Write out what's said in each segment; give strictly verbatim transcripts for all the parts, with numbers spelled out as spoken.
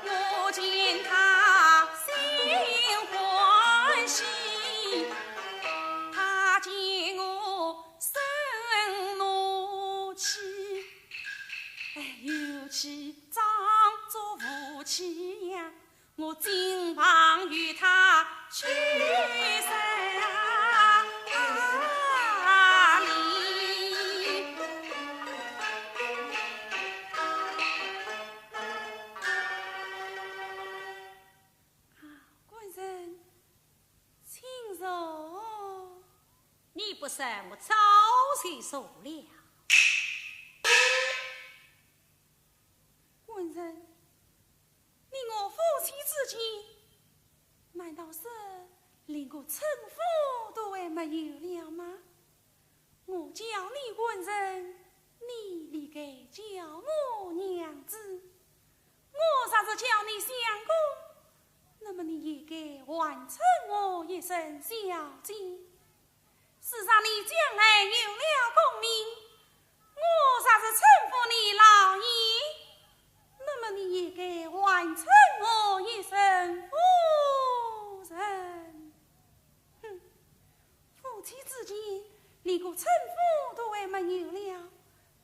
我见他心欢喜，他见我生怒气。哎，有气装作无气呀，我竟忘与他去生离。啊，官人，请坐。你不说，我早就坐了。官人，你我夫妻之间，难道是连个称呼都还没有了吗？ 我叫你官人，你理该叫我娘子。我若是叫你相公，那么你也该还称我一声小姐。事实上你将来有了功名，我若是称呼你老爷，那么你也该还称我一声夫人。 哼，夫妻之间连个称呼都还没有了，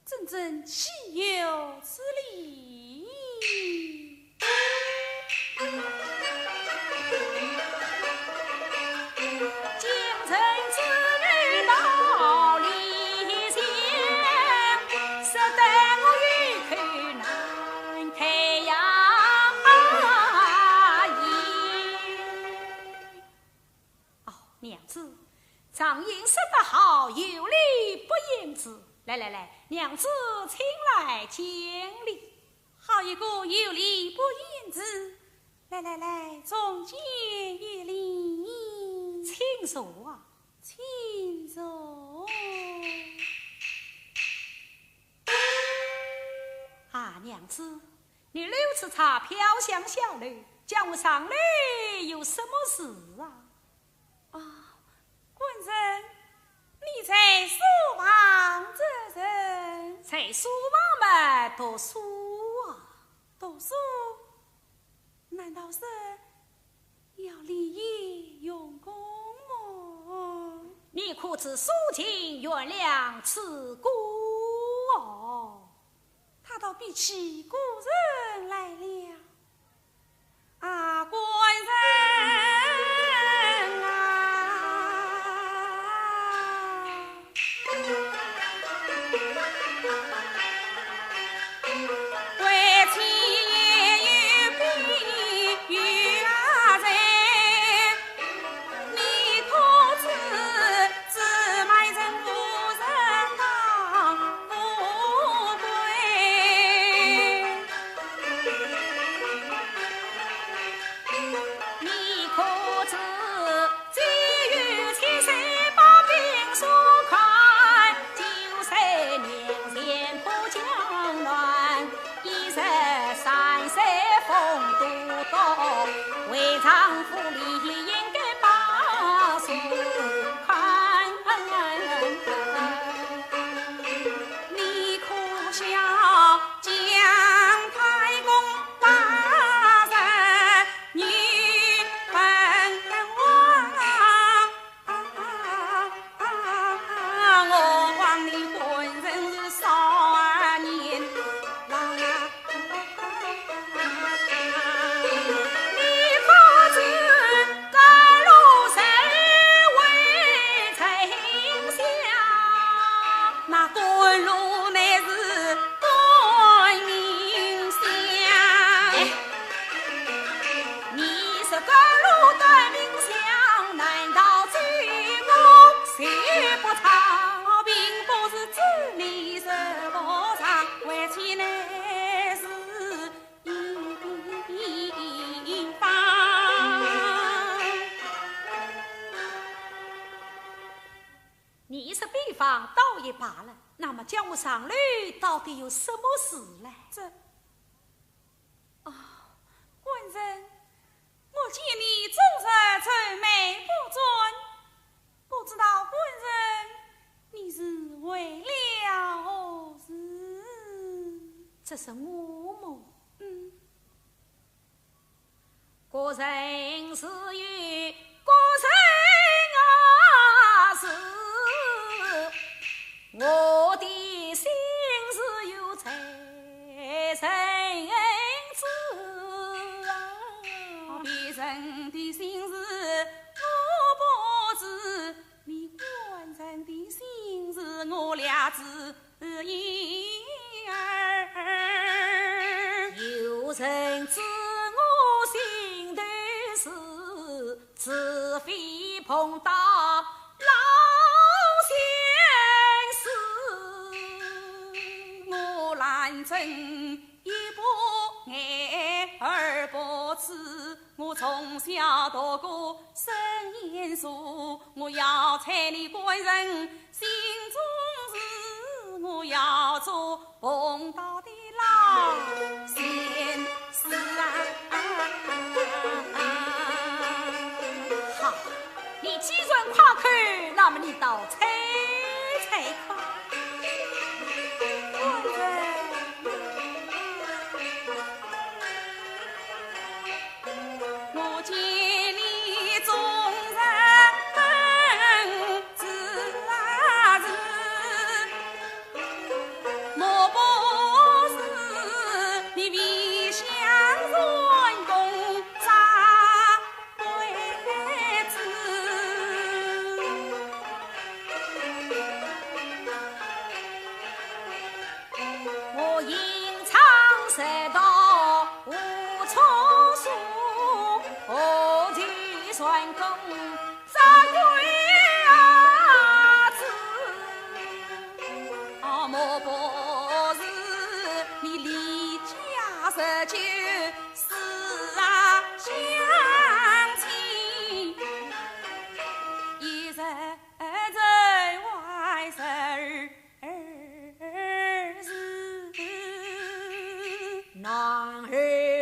真正岂有此理！哦，娘子，常言说得好，有礼不言迟。来来来，娘子，请来见礼。好一个有礼不言迟！来来来，重见一礼。请坐啊。请坐。啊，娘子， 你如此差飘香小楼，叫我上来有什么事啊？啊，官人，你在书房做甚？在书房嘛，读书啊。读书？难道是要立业用功么？你可知苏秦原谅楚国哦？ 他倒比起古人来了。啊，官人啊！为妻也有比有啊人，你可知 姊妹人无人当富贵。你可知，只有千岁抱病所看，九岁面前破江南。 一日三岁风都督，为丈夫理应该把书看。你可笑姜太公八十女奔王， 啊，我望你官人是少年郎。你可知甘露谁为丞相？那甘露乃是 官名相。哎，你是甘露官名相，难道罪我谁不赦？并不是知你是何方，为妻乃是一方。你是比方倒也罢了，那么叫我上楼到底有什么事呢？这 啊，官人，我见你终日愁眉不展，不知道官人你是为这是我么？嗯。个人自有个人啊事，我的心事有在人知啊。别人的心事我不知，你官人的心事我了知。 一二。有人知我心头事，除非碰到老相思。我兰贞一不爱二不痴， 我从小读过圣贤书，我要猜你官人心中事，我要做碰到的老相思啊。好，你既然夸口，那么你倒猜猜看。官人。 我见你终日自啊自，莫不是你未享春宫啥贵子。 我吟唱舌头无处诉，何其传功早归啊子。哦，莫不是你离家日久思啊乡亲，一日在外日 儿时。男儿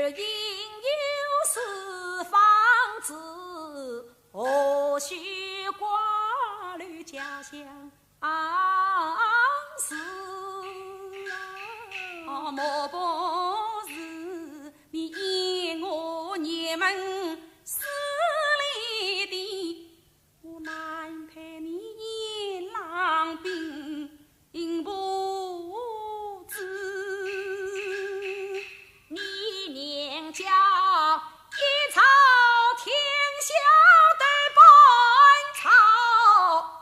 应有四方知，何须挂虑家乡事啊？哦，莫不是你嫌我雁门势利的 我难配你雁郎并不知。你娘家一朝天下得本朝，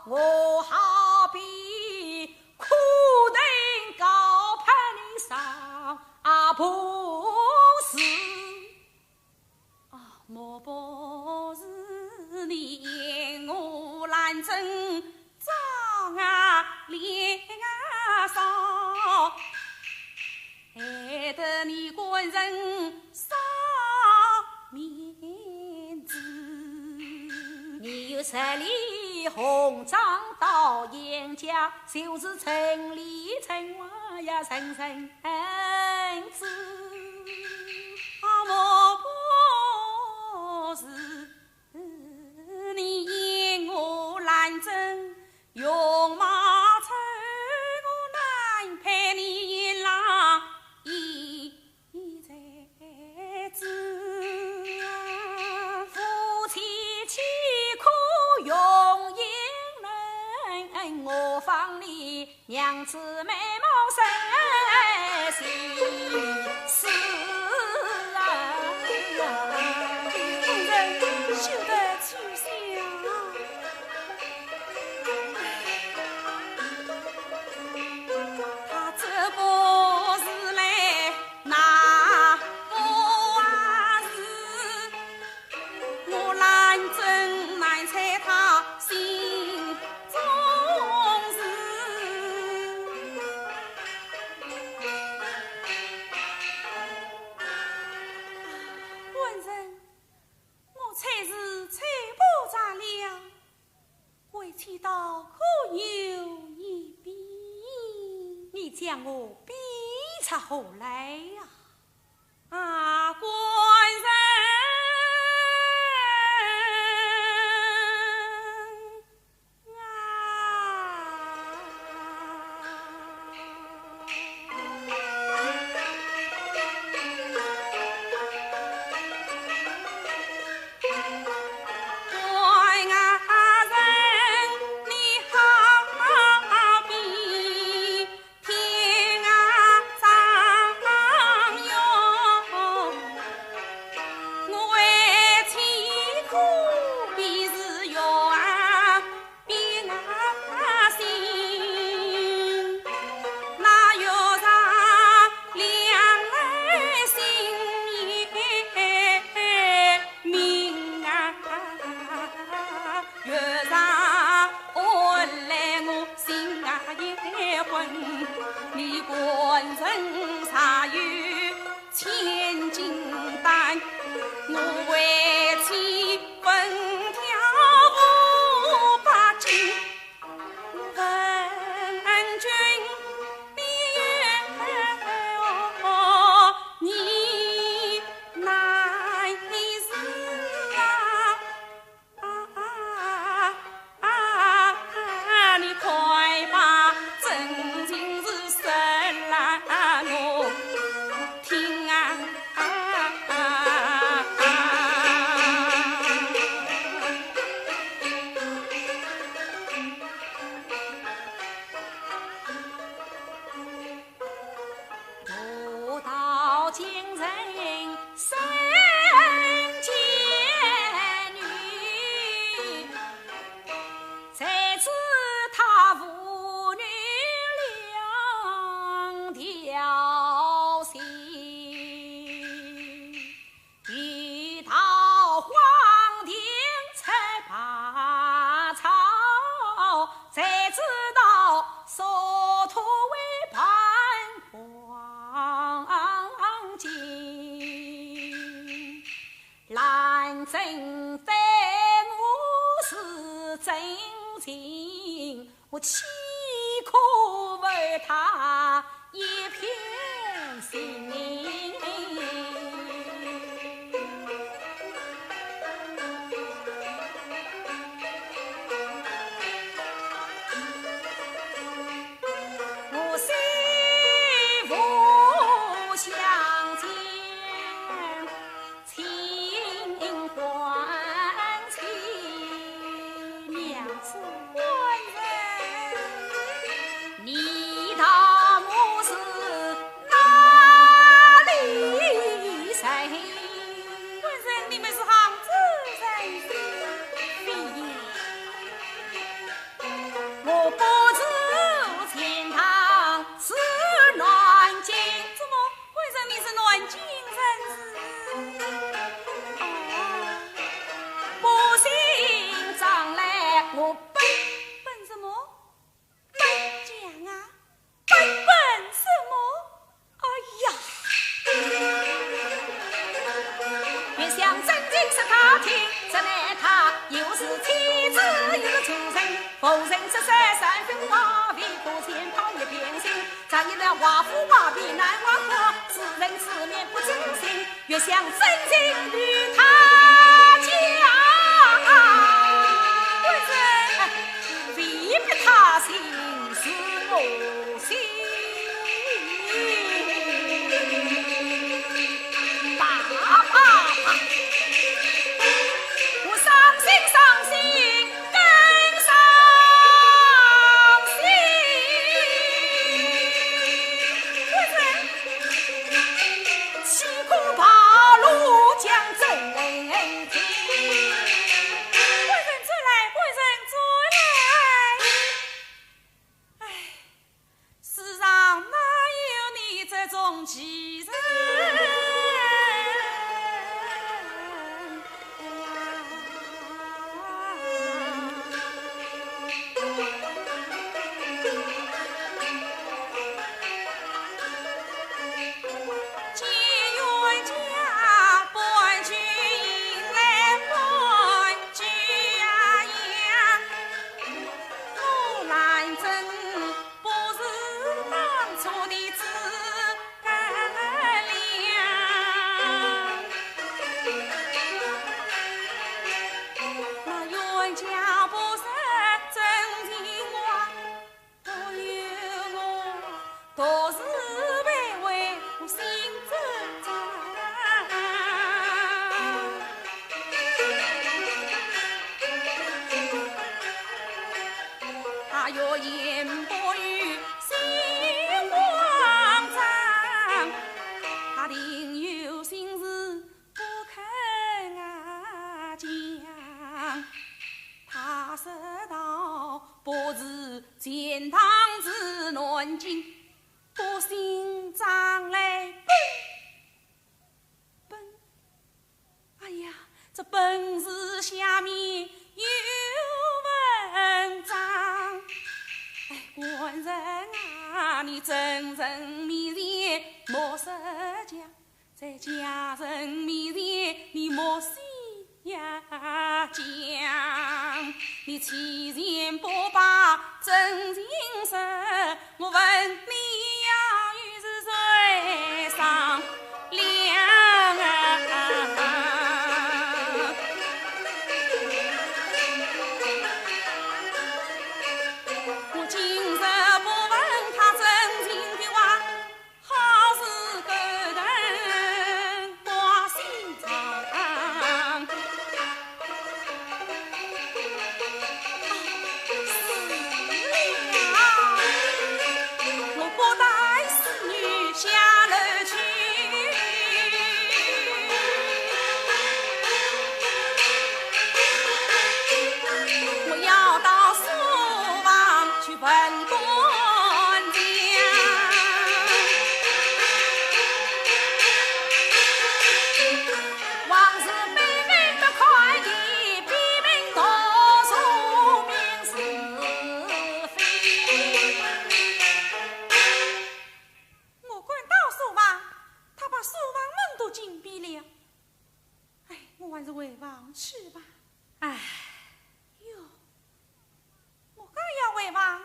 我好比苦藤高攀上爬树。 啊，莫不是你嫌我兰贞长啊脸啊少，害得你官人少面子。你有十里红妆到鄢家，就是城里城外呀人人知。啊，莫不是 你嫌我兰贞容貌丑，我难配你雁郎一才子。夫妻岂可容易能，我放你 娘子美貌胜似诗啊。夫人休得取笑。他这不是来 那不啊是我兰贞难猜他心中事。官人，我猜是猜不着了。 为妻倒可有一比。你将我比出何来呀？啊，官人啊！你官人若有千金丹，我为妻分挑五百金。问君你，你难是啊？ 啊，啊，啊，你快把真情事说来我听啊！啊，啊，啊。我道今日生见女，才知她父女两条心。 一道黄庭出百草，才知道殊途为伴黄金。兰贞非我是真情， 我岂可负她一片心？我虽无相见， 清欢喜。娘子。官人。你道我是哪里人？官人，你们是杭州人是？非也。 我不是钱塘，是南京。怎么，官人你是南京人是？哦。不信张来，我本，本什么？本讲啊，本本什么？ 哎呀！越想真情说她听，怎奈她又是妻子又是仇人，逢人说三分话，为何前方一片心？常言道，画虎画皮难画骨，是人是面不真心，越想真情与她讲。官人，未必她心似我心。 爸爸，我伤心伤心更伤心。官人，岂可把路讲真情？官人转来，官人转来。唉。 世上哪有你这种奇人呀？见冤家不知迎来不知呀。 我兰贞不是当初的诸葛亮，那冤家不是真情话，不由我 独自徘徊心挣扎。他若言不由心慌张，他定有心事不肯啊讲。他说道不是钱塘是南京， 不信张来本，本，哎呀，这本字下面有文章。哎，官人啊，啊，你真人面前莫说假，在家人面前你莫细呀讲。你欺善怕恶真心实，我问你呀，又是谁商量啊？ 我今日不问他真情的话，好似狗头挂心肠。啊，是了，我不带侍女下楼去。 我要到书房去问官讲。往事闭门不开的，闭门读书明是非。我赶到书房，他把书房门都紧闭了。 哎，我还是回房去吧。哎，哟，我刚要回房，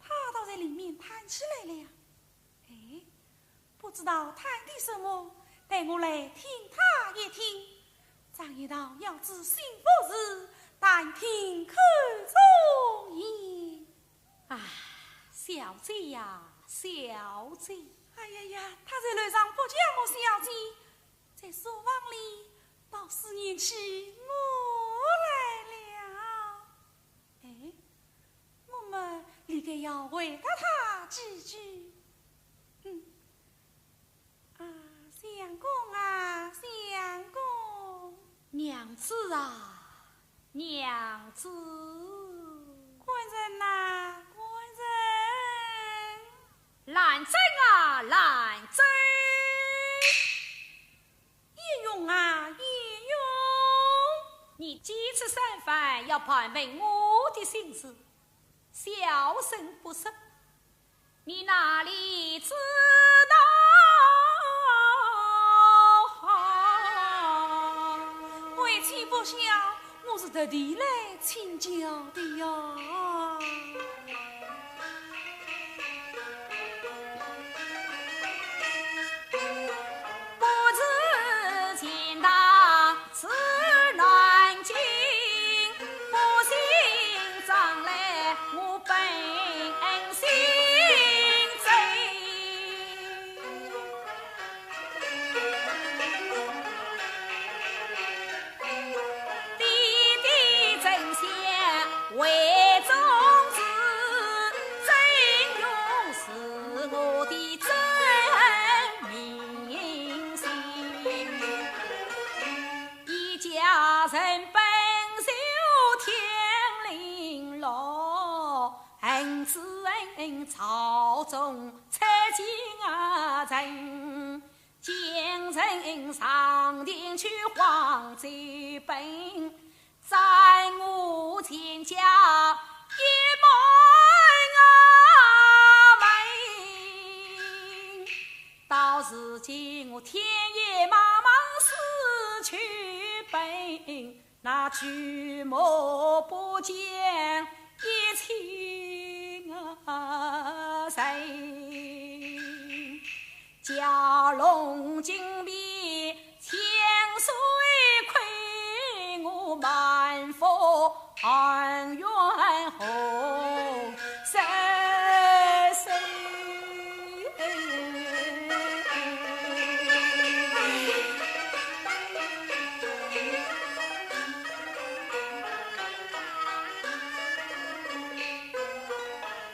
他倒在里面叹起来了。哎，不知道叹的什么，待我来听他一听。常言道，要知心腹事，但听口中言。啊，小姐呀，小姐。哎呀呀，他在楼上不叫我小姐， 在书房里倒思念起我来了。哎，我们理该要回答他几句。嗯，啊，相公啊，相公。娘子啊，娘子。官人呐，官人。兰贞啊，兰贞。 鄢荣啊，鄢荣。你几次三番要盘问我的心事，小生不说，你哪里知道？为妻不晓，我是特地来请教的呀。 不知钱塘是南京，不姓张来我本姓周。 爹爹真心为忠志，曾荣是我的真命心。一家人本就天伦乐，恨只恨朝中出奸臣。 奸臣上殿去皇帝本，斩我全家一门啊门。到如今我天也茫茫失去奔， 那举目不见一亲人，蛟龙金皮千岁亏，我满腹恩怨红丝丝。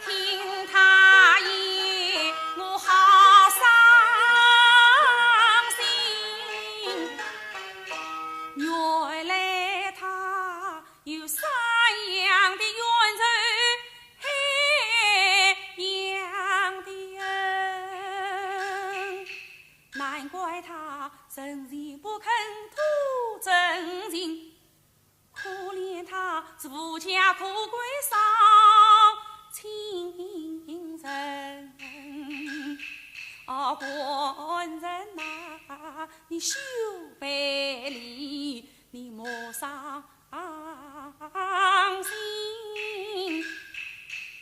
听他言，我好伤心官人呐，你休悲离，你莫伤心，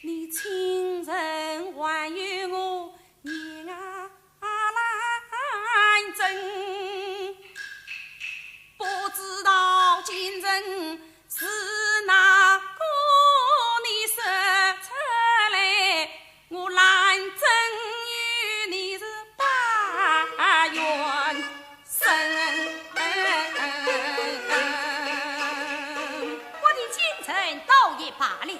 你亲人还有我严啊兰贞，不知道今日是哪个你说出来，我兰贞与你是不愿生。我的奸臣倒也罢了，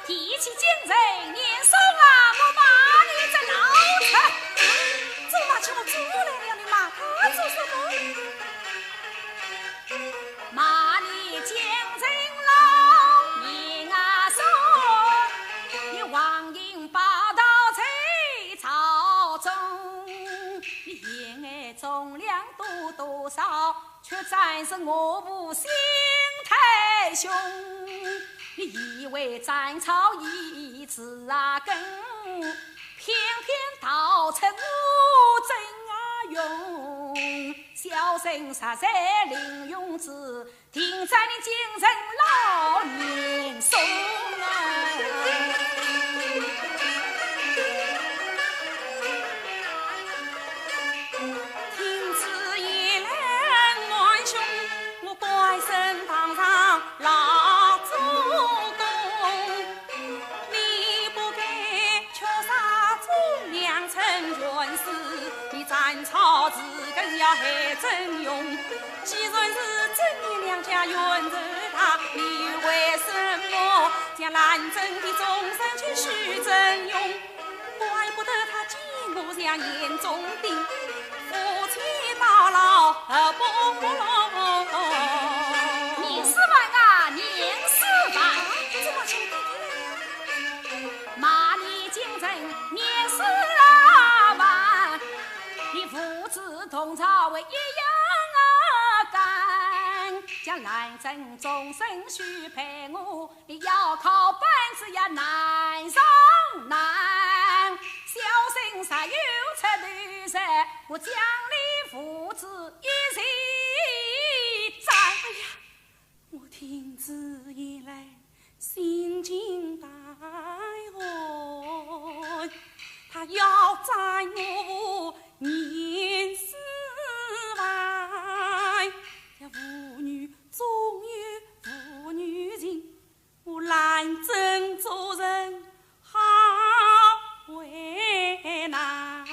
提起奸臣严嵩啊，我骂你这老贼。怎么骂起我猪来了？你骂他做什么？骂你奸臣老严啊嵩，你荒淫霸道在朝中，你言语重量多多少，却战胜我父心太雄。你以为斩草一枝啊根，偏偏逃出我阵啊用。小生实在令用之， 定斩你奸臣老严嵩啊！听此言来，难兄，我怪身堂上老祖宗。 你不该缺少忠良臣权势，你斩草除根要害曾荣。既然是贞严两家冤仇大，你为什么将兰贞的终身去许曾荣？怪不得他见我像眼中钉，夫妻到老合不拢。严世蕃啊，严世蕃！怎么成这样？ 骂你奸臣严世蕃，你父子同朝为一样啊干，将兰贞终身许配我，你要靠板子也难上难。小生若有出头日，我将你父子一齐斩。哎呀， 我听此言来，心惊胆寒。他要斩我父严世蕃，这父女总有父女情，我兰贞做人 好为难。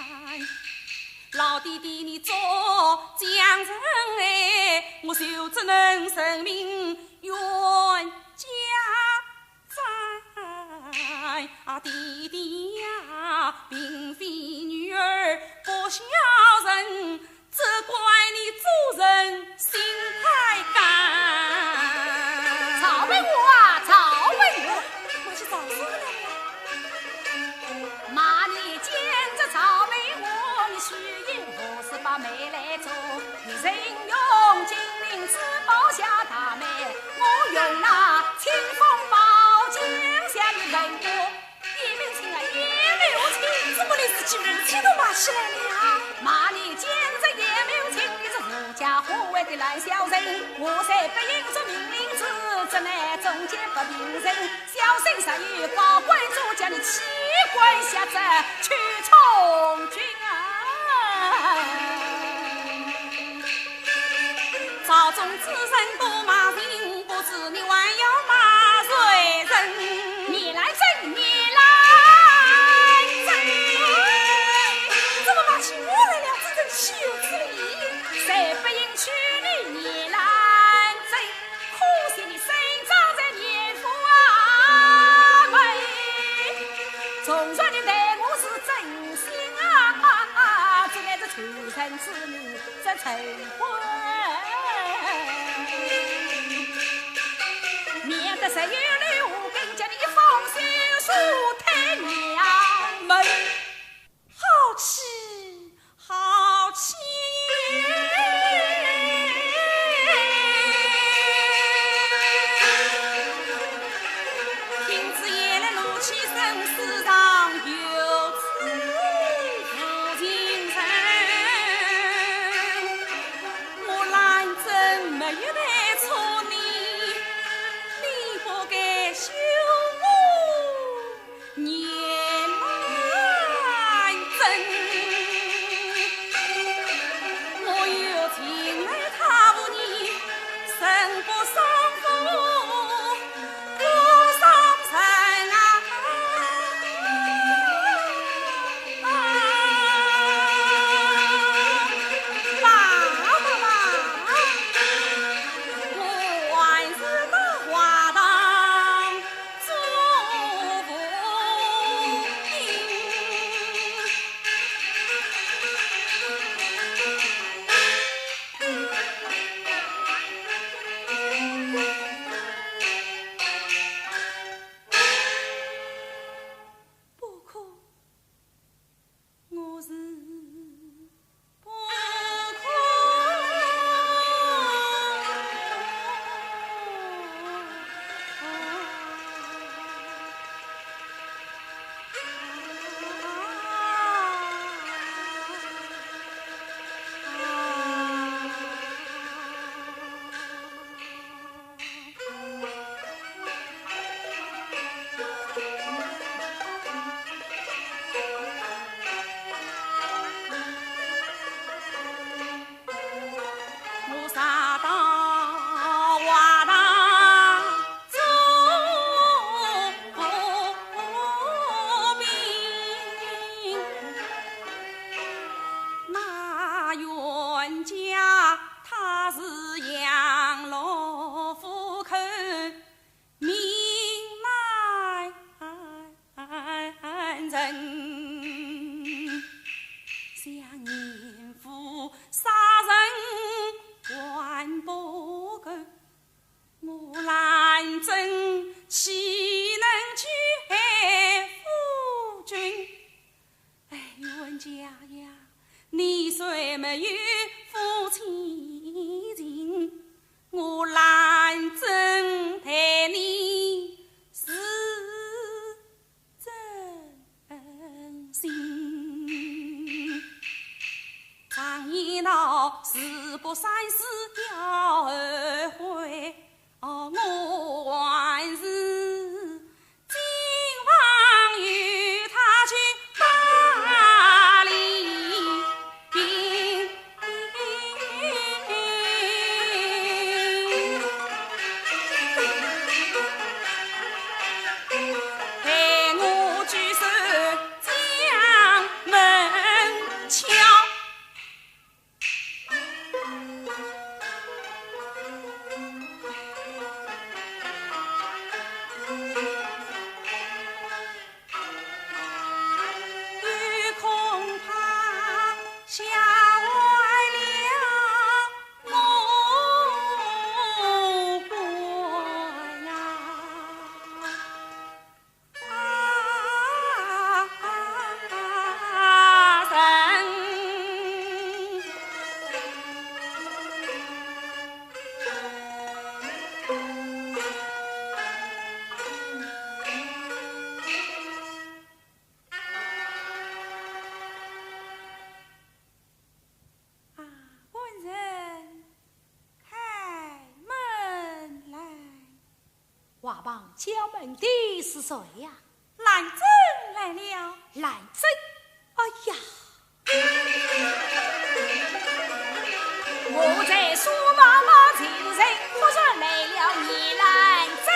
老爹爹你做将臣哎，我就只能认命冤家斩。啊，爹爹呀，并非女儿不孝顺， 只怪你做人心太刚。赵文华啊，赵文华！我去找谁来了？骂你奸贼赵文华，你许仙不是把媒来做，你任用金陵之宝下大媒，我用那青锋宝剑向你问过。 严明卿啊，严明卿，怎么你自己武器都拔起来了？骂你奸贼严明卿，你这狐假虎威的烂小人，我在北瀛做命令之，怎奈忠奸不平人，小生若有高官做将你弃官下贼去充军啊！ 朝中之人都骂人，不知你还要骂谁人？严兰贞，严兰贞！怎么骂起我来了？这真岂有此理！谁不应娶你严兰贞？可惜你生长在严府啊门。纵然你待我是真心啊，只奈这求人之女 这陈婚，免得谁有留根，叫你一封休书退娘门。好气，好气！听此言来，怒气生，世上有此无情人。家呀，你虽没有夫妻情，我兰贞待你是真心。常言道，事不三思要后悔，哦，我还是 今往与他去把礼。待我举手将门敲。 啊，官人，开门来。 外旁敲门的是谁呀？兰贞来了。兰贞？哎呀！我在沙漠茫茫，忽然来了你兰贞。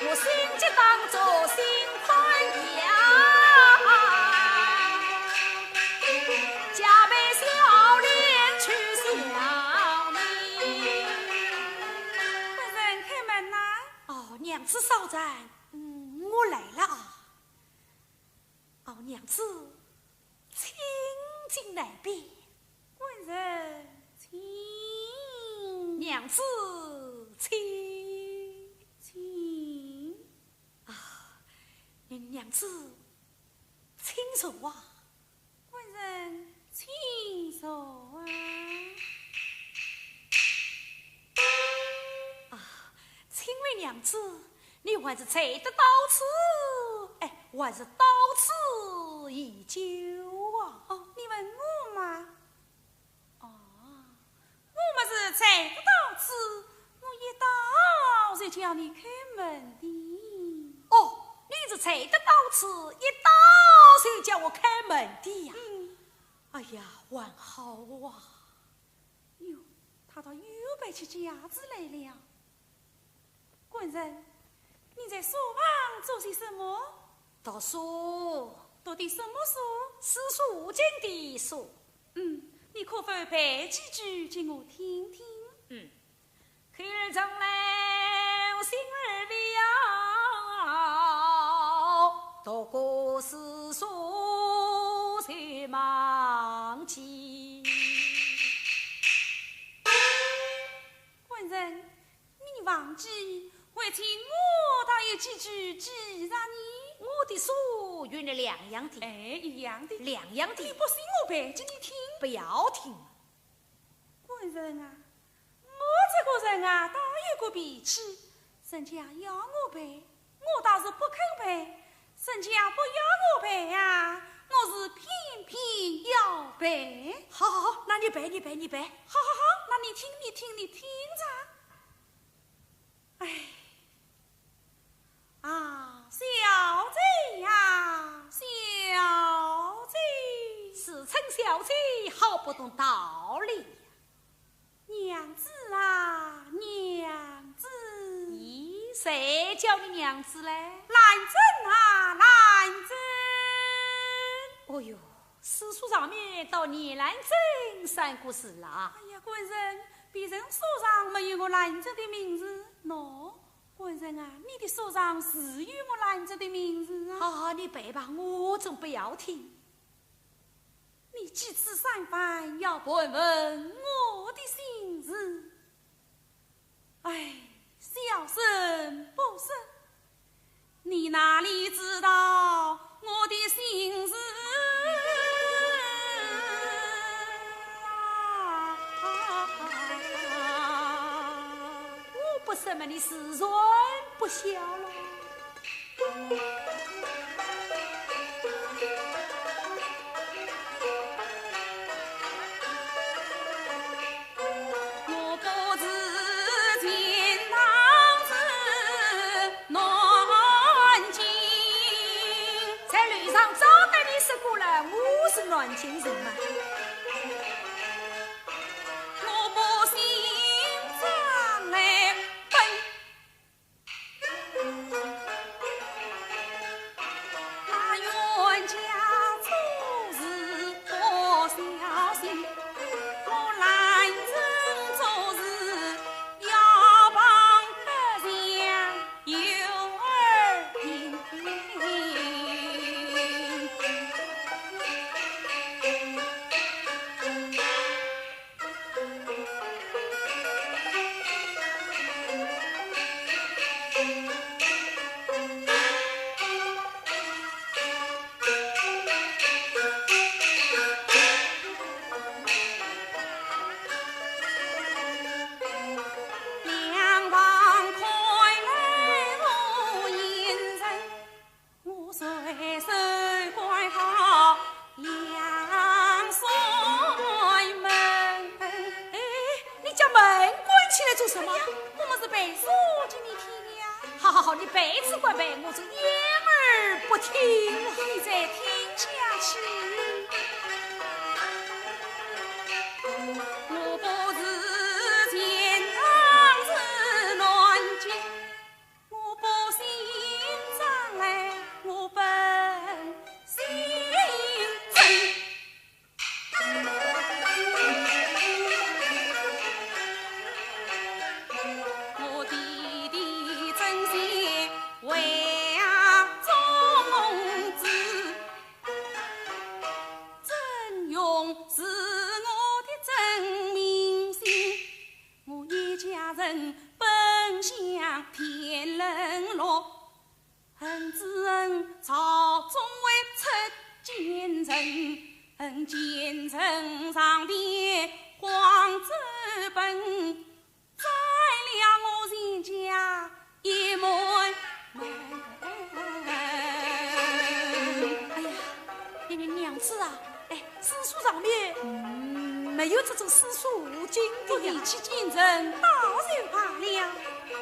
我心急当作心 宽呀，加倍笑脸去笑你。官人开门呐。哦，娘子稍站，嗯，我来了啊。哦，娘子，请进来便。官人请。娘子请。请。 啊，娘，娘子，请坐啊。官人请坐啊。啊，请问娘子，你还是才得到此，哎，还是到此已久啊？哦，你问我吗？ 哦，我么是才得到此，我一到就叫你开门的。哦，你是才得到此，一到就叫我开门的呀？嗯。哎呀，还好啊。哟，他倒又摆起架子来了。 官人，你在书房做些什么？读书。读的什么书？四书五经的书。嗯，你可否背几句给我听听？嗯，口儿从来心儿表，读过四书就忘记。官人， 你忘记，还请我倒有几句记着你。我的书与你两样的。哎，一样的。两样的。你不信我背给你听。不要听。官人啊，我这个人啊，倒有个脾气，人家要我背，我倒是不肯背，人家不要我背呀，我是偏偏要背。好，好，好，那你背，你背，你背。好，好，好，那你听，你听，你听着。哎，啊，小姐呀，小姐。自称小姐，好不懂道理呀。 娘子啊，娘子。咦，谁叫你娘子嘞？兰贞啊，兰贞。哦哟，史书上面倒年兰贞三个字啦。哎呀，官人，别人书上没有我兰贞的名字，喏，官人啊，你的书上是有我兰贞的名字啊。好，好，你背吧，我总不要听。 你几次三番要盘问我的心事，哎，小生不说，你那自然不孝了。我不是钱塘市南京。在楼上早对你说过了，我是南京人嘛。我不姓张来奔。 那冤家做事不小心，我拦人做事要帮得上有二心。 两旁开来无言人，我随手关好两扇门。哎，你将门关起来做什么？哎呀，我们是陪书给你听呀。好好好，你背只管背，我这掩耳不听。你再听下去。我不是钱塘市南京，我不姓张来，我本姓曾。我爹爹曾铣为啊宗子，曾荣是我的真名姓。 我一家人奔向天伦乐，恨只恨朝中未出奸臣，恨奸臣上殿黄州奔，占了我全家一满门。哎呀，娘，娘子啊，哎， 史书上面，嗯，没有这种私处无金的呀。不提起奸臣倒就罢了，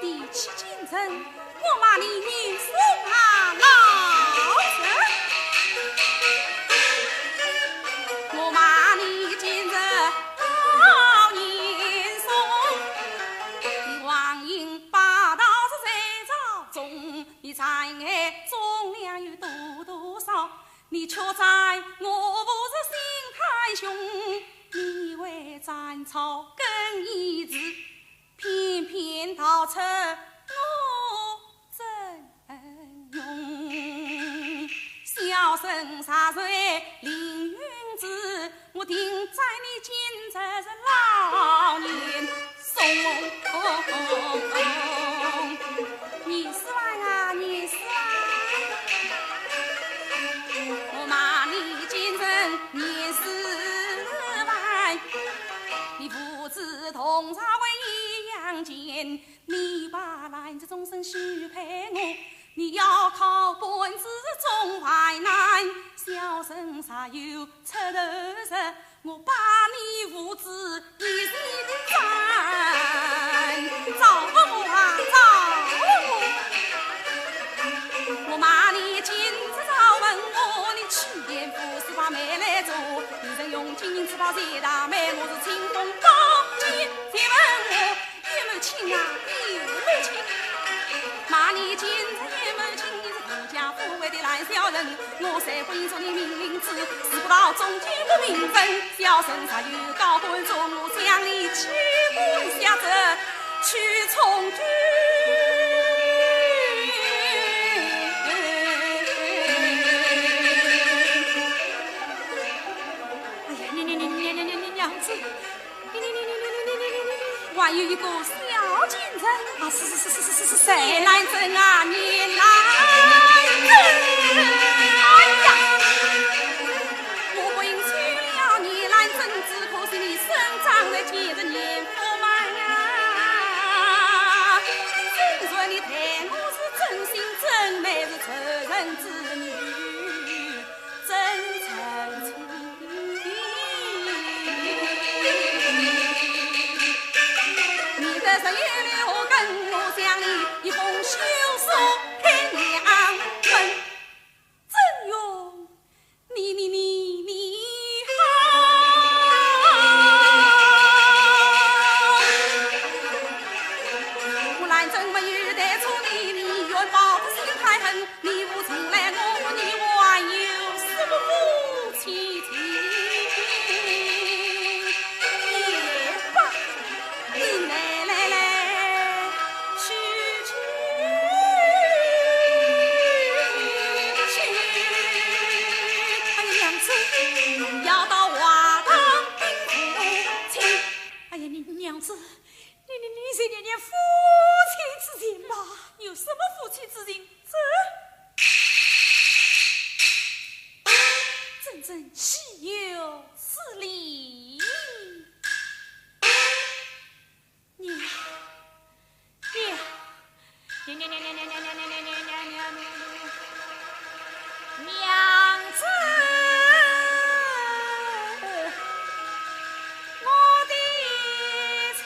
提起奸臣，我骂你年岁啊老成。我骂你奸臣老年松，你横行霸道是在朝中，你残害忠良有多多少？ 你却在我府是心太凶，你为斩草根义子，偏偏逃出我曾荣。小生实在凌云志，我定斩你奸臣老年松。年四万啊，年四万！我骂你奸臣年四万，你父子同朝为义扬前，你把兰子终身许配我，你要靠本子中患难，小生实有出头日， 我把你父子一起斩，找不我啊，找不我！我骂你今日早问我，你去年不是把媒来做，你曾用金银珠宝谢大媒，我是青铜宝剑谢问我。 一门亲啊，一门亲。骂你今日一门亲，你是富家富贵的烂小人。我虽不是你命令子，是不到中间不名分。小生若有高官重，我将你弃官下贼，去从军。哎呀，你你你你你你你娘子！ 你你你你你你你你你你，还有一个小贱人。啊，是是是是是是是谁？严兰贞啊，严兰贞！哎呀，我本娶了严兰贞，只可惜你身长得简直严驸马呀。子女真成亲。你的十月六更，我想你一封休书给娘问。曾荣，你你你你好！我兰贞没有待错你，你愿报得心太恨，你无情来我，你还有什么夫妻情？也罢，你来来来，去去去。哎呀，娘子，要到华堂禀父亲。哎呀，你娘子，你你你就念念夫妻之情吧。有什么夫妻之情？这真正岂有此理！娘，娘，娘娘娘娘娘娘娘娘娘娘娘娘娘子，我的亲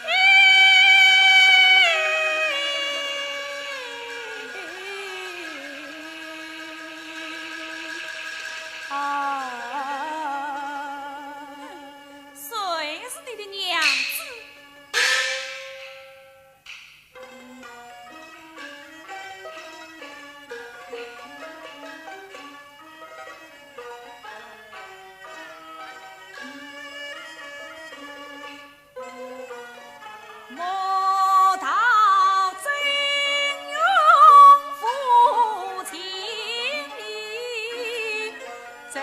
啊！谁是你的娘子？ 莫道曾荣负情义，怎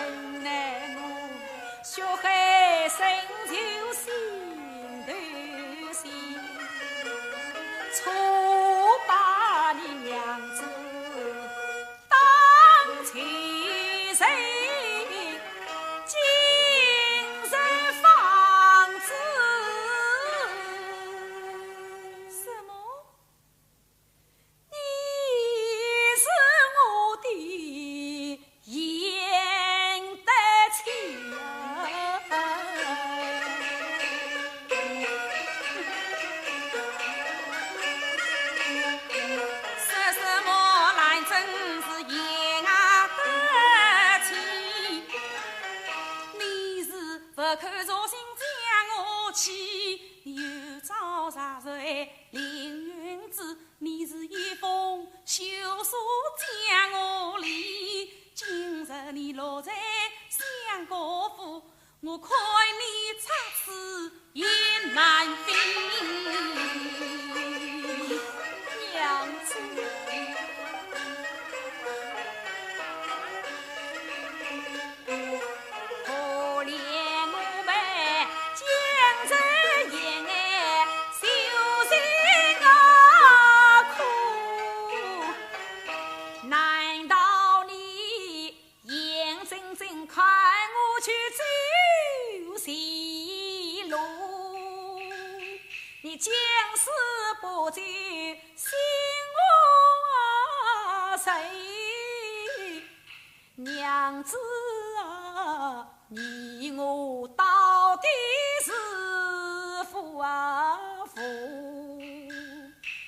奈我血海深仇心头心，错把你娘子 当亲人，今日方知。什么？你是我的贤德妻啊！ 说什么兰贞是贤德妻，你是不肯重新将我娶，又招惹谁凌云志，你是一封休书将我离，今日你落在相国府， 我看你插翅也难飞。娘子，可怜我们江山险恶，修行何苦？难道你 眼睁睁看我去走邪路，你将死不救，心我谁？娘子啊，你我到底是夫啊妇？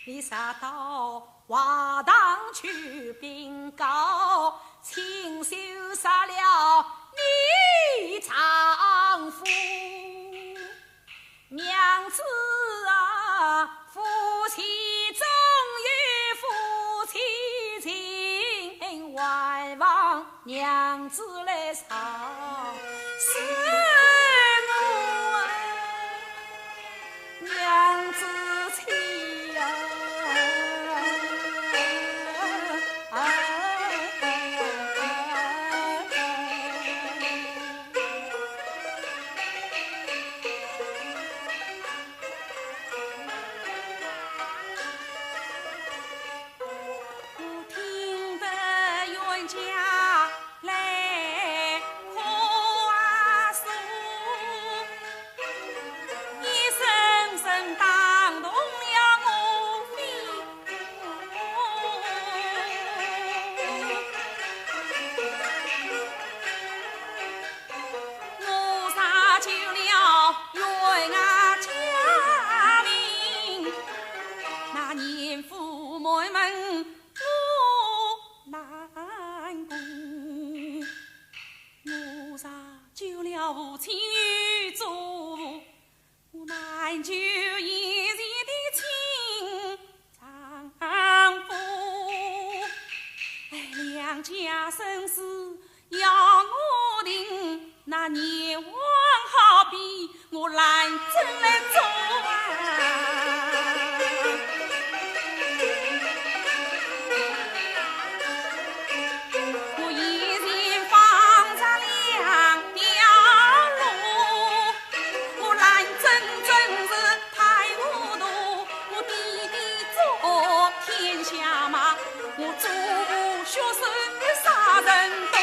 你杀到 华堂去禀告，亲手杀了你丈夫。娘子啊，夫妻终有夫妻情，还望 娘子来上，是我娘子妻呀！亲祖父，我难求贤贤的亲丈夫。哎，两家生死要我定，那阎王好比我难怎来做啊？我眼前放着两条路，我兰贞真是太糊涂，我爹爹做天下妈，我祖父血是杀人头。